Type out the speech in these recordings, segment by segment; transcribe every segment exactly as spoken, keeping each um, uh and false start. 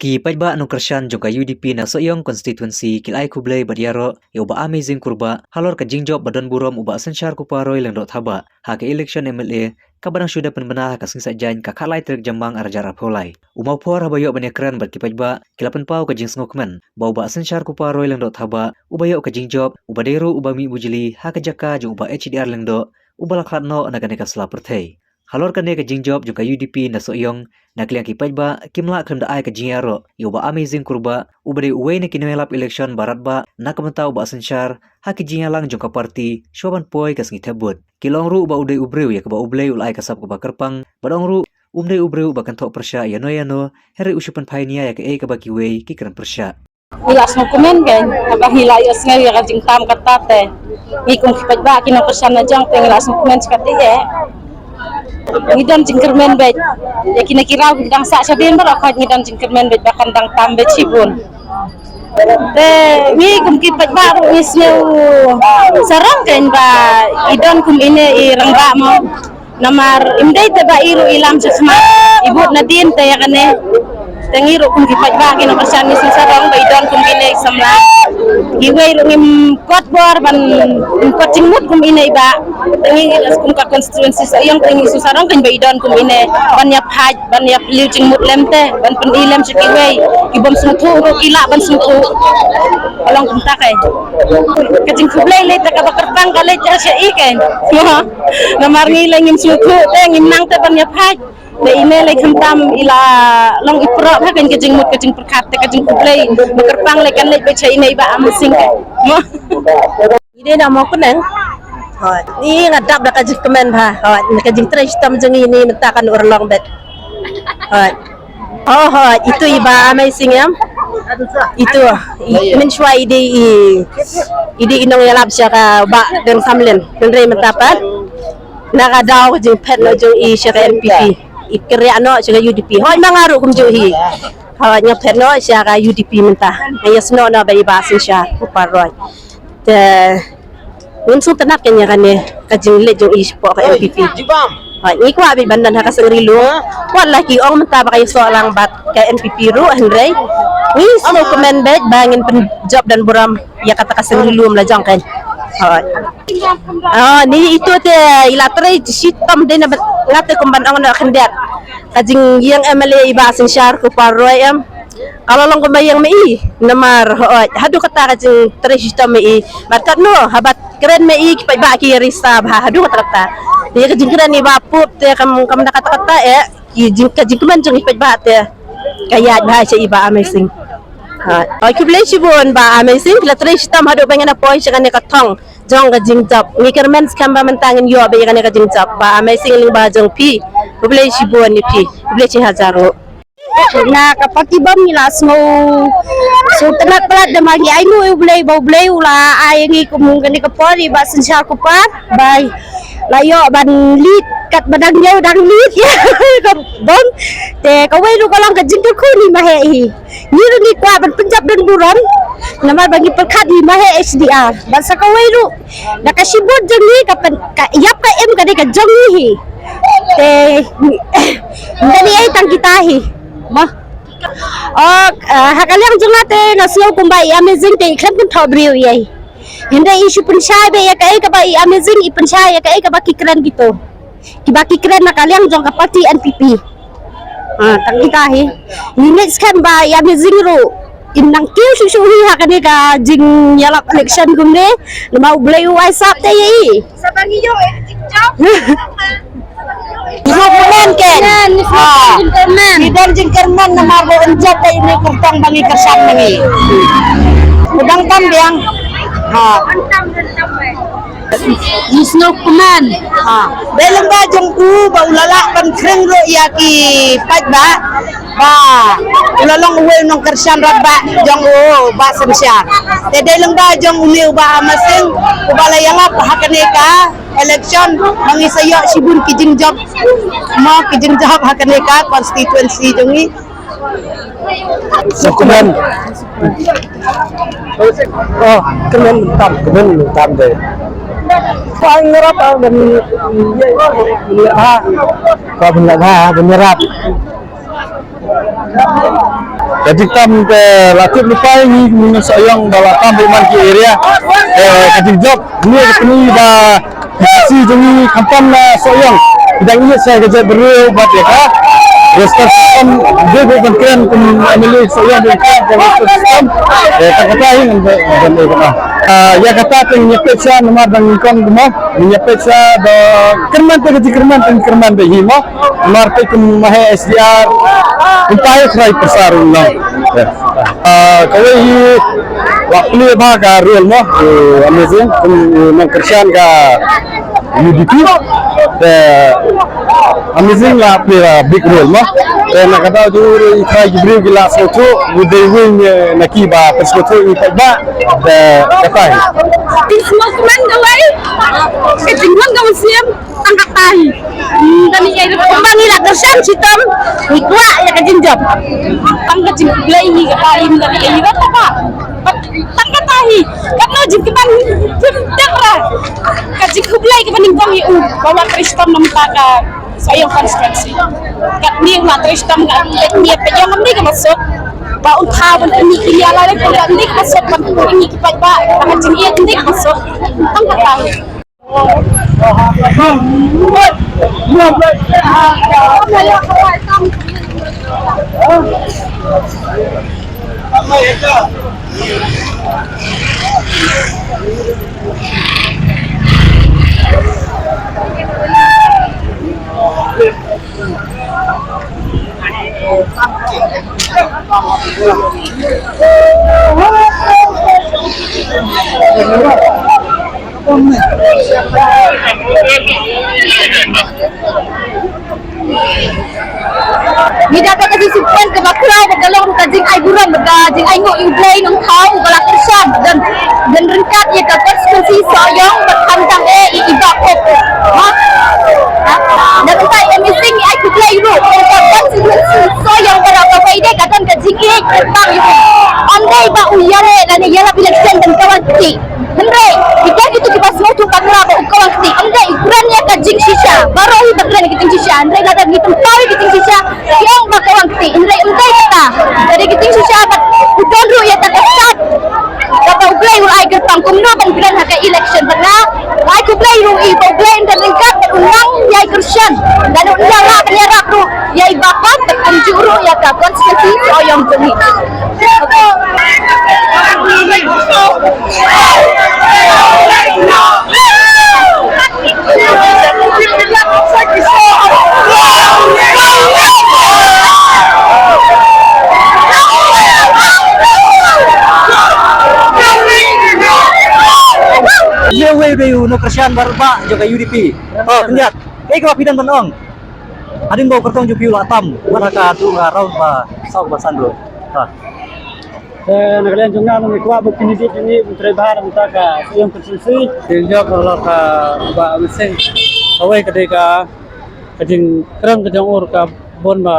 Ki paidbah nongkyrshan jong ka U D P na Sohiong constituency ki la ai khublei bad ïaroh ïa u Bah Amazing Kurbah halor ka jingjop ba don burom u Bah Synshar Kupar Roy Lyngdoh Thabah ha ka election M L A kaba dang shu dep pynbna ha ka sngi Saitjaiñ ka khatlai tarik Jymmang arhajar arphew lai. U mawphor haba ïoh ban ïakren bad ki paidbah ki la pynpaw ka jingsngewkmen ba u Bah Synshar Kupar Roy Lyngdoh Thabah uba ïoh ka jingjop uba dei ruh uba mih bujli ha ka jaka jong u Bah H D R Lyngdoh uba la khlad noh na kane ka sla pyrthei. Halor kane ka jingjop jong ka U D P na Sohiong, na ka liang ki paidbah kim lah khlem da ai ka jingïaroh ïa u Bah Amazing Kurbah uba dei uwei na ki nongïalap election ba radbah na ka bynta u Bah Synshar ha ki jingïalang jong ka party shuwa ban poi ka sngi thep vote. Ki la ong ruh ba u dei u briew ïa kaba U Blei u la ai ka sap kaba kyrpang, bad ong ruh um dei u briew uba kynthoh pyrshah ïano ïano, hynrei u shu pynphai nia ïa kaei kaba kiwei ki kren pyrshah. Ngi la sngewkmen kein haba ngi la ïohsngew ïa ka jingtam kata te. Ngi kum ki paidbah ki nongkyrshan la jong te ngi la sngewkmen shikatdei eh. Ngi don jingkyrmen beit ïa kine ki raw ki dang sah shadien baroh khoit, ngi don jingkyrmen beit ba kan dang tam beit shibun. Te ngi kum ki paidbah ruh ngi sngew sarong kein ba i don kum ine i rangbah mo. Namar im dei te ba i ruh i lam sha khmat, i bud nadien te ïa kane. Te ngi ruh kum ki paidbah ki nongkyrshan ngi sngew sarong ba i don kum kine i samla. Kiwei ruh ngim kot bor ban, ngim kot jingmut kum ine i bah. Te ngi kum ka constituency Sohiong te ngi sngew sarong kein ba i don kum ine ban ïa phai, ban ïa phylliew jingmut lem te, ban pyni lem sha kiwei ki bym sngewthuh ruh ki lah ban sngewthuh. Ka long kumta kein. Ka jingkhublei lei te kaba kyrpang ka leit sha i kein. Namar ngi lei ngim sngewthuh te ngim nang te ban ïa phai. Te ine lei khamtam i la long i prop ha kein ka jingmut ka jingpyrkhat te ka jingkhublei ba kyrpang lei kan leit beit sha ine i Bah Amazing kein. Ngi dei na Mawkneng. Hooid. Ngi nga dap da ka jingkmen bha. Hooid. Ka jingtrei shitom jong ngi ni mynta kan urlong bet. Hooid. Oh, hooid. Itu i Bah Amazing em. Itu. I, mynshuwa i dei i, i dei i nongïalap sha ka Bah Deng Samlin. Hynrei mynta pat na ka daw ka jingphet noh jong i sha ka N P P, i kyrïah noh sha ka U D P. Hooid, ma nga ruh kumjuh hi. Hooid, nga phet noh sha ka U D P mynta. Nga ïasnoh noh ba i Bah Synshar Kupar Roy. Te ngim sngewtynnat kein ïa kane ka jingleit jong i shapoh ka N P P. Hooid, ngi kwah beit ban don ha ka seng ri lum. Wat la ki ong mynta ba ka ïasoh lang bad ka N P P ruh, hynrei ngi sngewkmen beit ba ngin pynjop don burom ïa kata ka seng ri lum la jong kein. Hooid. Oh, ni itu te i la trei shitom dei na bad nga te kum ban ong noh khyndiat. Ka jingïeng M L A i Bah Synshar Kupar Roy em. Ka la long kumba ïeng ma i, namar hooid haduh kata ka jingtrei shitom ma i. Bad katno haba kren ma i ki paidbah ki ïa risa bha haduh kata kata. Te ka jingkren i Bah Pup te kam, kam da kata kata eh, ki jing, ka jingkmen jong i paidbah te ka ïaid bha sha i Bah Amazing. Hooid. Hooid, khublei shibun Bah Amazing, ki la trei shitom haduh ba ngin ïa poi sha kane ka thong jong ka jingjop. Ngi kyrmen skhem ba mynta ngin ïoh beit ïa kane ka jingjop. Bah Amazing lyngba jong phi. Khublei shibun ïa phi. Khublei shihajar nguh. Na ka party bym ngi la sngew, sngewtynnat palat, da ma ngi ainguh ïa U Blei ba U Blei u la ai ïa ngi kum kane ka por i Bah Synshar Kupar ba la ïoh ban lead katba dang ïew dang lead ïa ka bom. Te kawei ruh ka long ka jingkyrkhu ngi ma heh hi. Ngi ruh ngi kwah ban pynjop don burom namar ba ngi pyrkhat hi ma heh H D R. Bad sa kawei ruh da ka shibun jong ngi ka pyn, ka ïap ka im ka dei ka jong ngi hi. Te ym don ei tang kita hi. Mo. Ok, ah, ha ka liang jong nga te nga sngew kumba i Amazing te i khlem kynthoh briew ïa i. Hynrei i shu pynshai beit ïa kaei kaba i Amazing i pynshai ïa kaei kaba ki kren kito. Kiba ki kren na ka liang jong ka party N P P. Ah, tang kita hi. Ngi ngeit skhem ba i Amazing ruh in nang kiew shuh shuh hi ha kane ka jingïalap election kumne. Namar U Blei u ai sap te ïa i. Sa ba ngi ïoh, eh, jingjob. Sngewkmen kein. Kmen, kmen. Ah. Kmen. Ngi don jingkyrmen namar ba un jop da ine i kyrtong ba ngi kyrshan ma ngi. U dang tam biang. Ha. Ngi sngewkmen. Ha. Dei lyngba jong u ba u la lah ban khring ruh ïa ki paidbah. Ba u la long uwei u nongkyrshan radbah jong u Bah Synshar. Te dei lyngba jong une u Bah Amazing uba la ïalap ha kane ka election, ma ngi sa ïoh shibun ki jingjop, mo, ki jingjop ha kane ka constituency jong ngi. Sngewkmen. Oh, kmen tam, kmen tam de. Pang ngarap ah, ban, ha, ka ban ngarap, ban ngarap. Ka jingtam te la tip lypa ïa ngi, ngi nong Sohiong ba la tam bad man ki area. Eh, ka jingjop ngi ka pyni ba ki Khasi jong ngi khamtam na Sohiong ki dang ïeit sha ka jaitbynriew bad ïa ka roster system. Dei ban kren kum M L A Sohiong, ban kren ka roster system. Eh, tang kata hi ngan ban, ban, ban, ah, ïa kata te ngin ïa peit sha namar dang nyngkong kumno. Ngin ïa peit sha da kyrmen te ka jingkyrmen te kyrmen da hi mo. Namar peit kum ma he S D R kumta hi trai pyrsa ruh nong. Ah, kawei hi la plie bha ka role mo. Eh, amazing. Kum, eh, nongkyrshan ka U D P. Te amazing, la plie big role mo. Te na ka daw jong u ruh i trai ki briew ki la sngewthuh, u dei uwei, eh, na ki ba pynsngewthuh ïa ngi paidbah. Te kata hi. Pynsngewkmen kawei. Ka jingwan ka mynsiem. Tang kata hi. Hmm, da ngi ïa, kumba ngi la kyrshan shitom, ngi kwah ïa ka jingjop. Tang ka jingkhublei hi kata hi, da ngi ïa, tang kata hi. Katno jingkyrmen, tip tip ra. Ka jingkhublei kaba nyngkong ïa u ba u la trei shitom na bynta ka Sohiong constituency. Katne u la trei shitom, katne ka ïa ka ïa ka suk ba un thaw ban pyni ki ïa la le ka ïa ka suk ban pyni ki paidbah ka jingïa ka suk. Tang kata hi. Ngi da ka jingsngewsih kaba khraw bad ka long ruh ka jingai burom bad ka jingainguh ïa U Blei Nongthaw uba la kyrshan ban, ban ryngkat ïa ka constituency Sohiong bad khamtam eh ïa i Bah Pop. Ha? Ha? Da kata ïa missing ïa ai khublei ruh ïa ka constituency Sohiong baroh kawei de ka don ka jingïeit kyrpang ïa u. Ym dei ba u ïaleh lane ïalap election ban kawang kti. Hynrei kita kito kiba sngewthuh bakla ba u kawang kti, ym dei, u kren ïa ka jingshisha. Baroh hi ba kren ïa ka jingshisha. Hynrei lada ngi pynpaw ïa ka jingshisha, ki ong ba kawang kti. Hynrei ym dei kata. Ka dei ka jingshisha bad u don ruh ïa ka stad kaba U Blei u la ai kyrpang kumno ban kren ha ka election. Bad nga ai khublei ruh ïa U Blei, ynda ryngkat bad u nang ïa i kyrshan. Lada u ïa lah ban ïarap ruh ïa i Bah Pop bad kumjuh ruh ïa ka constituency Sohiong jong ngi. Ye wei dei u nongkyrshan baroh ba jong ka U D P. Oh, khyndiat. Kaei kaba phi don ban ong hadien ba u kyrtong jong phi u la tam, wat la ka tu ka round ba saw ba san ruh. Ha. Te na ka liang jong nga ngi kwah ba u candidate jong ngi un trei bha na ka bynta ka Sohiong constituency. Te jong ka la ka ba missing. Kawei ka dei ka, ka jingkren ka jong u ka bun ba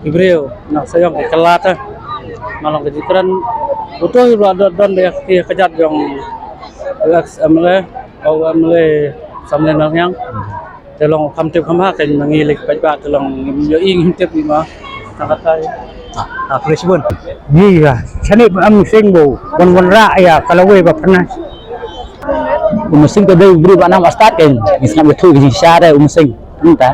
ki briew na Sohiong ki kylla te. Nga long ka jingkren uto u la don don ba ïa ki kjat jong u ex M L A, u M L A Samlin Nonghiang. Te long kham tip kham ha, ka ngi leh paidbah te long ngim ïohi ngim tip ïa ma. Tang kata ïa. Ah, ah, khublei shibun. Ngi ïa shane ba am seng bo wan wan ra ïa ka lawei ba pernah. U Masing te dei u briew ba nam ba stad, kan ngi sngap ïathuh ki jingshisha da u Masing. Ynda